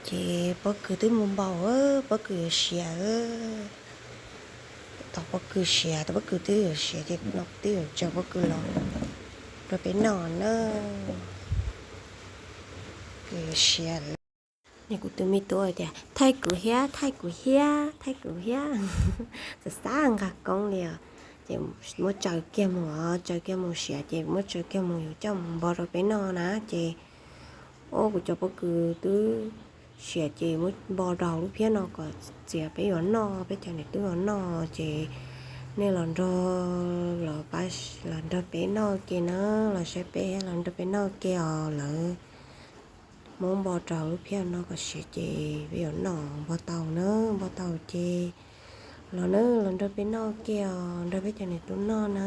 Ces pob kws twb mus npau, pob kws yuav siav. Tau pob kws siav, tau pob kws twb yuav siav ces no twb yuav tsaws pob kws los rau peb noj na. Kws yuav siav lawm. Nws kuv tus me tub tias thaij kuv thiab, thaij kuv thiab, thaij kuv thiab. Xav xav nqa koob li os. Ces muab tsaws kiag mus, tsaws kiag mus siav ces muab tsaws kiag mus yuav coj mus npau rau peb noj na ces. Ua kuv cov pob kws twb siav ces muab npau rau lub phiab no kom txiav peb yuav noj, peb cov niam tub yuav noj ces nej los nrog, los pab, los nrog peb noj ke na, los saib peb, los nrog peb noj ke os lawv. Muab npau rau lub phiab no kom siav ces peb yuav noj, npau tau na, npau tau ces los na, los nrog peb noj ke os, nrog peb cov niam tub noj na.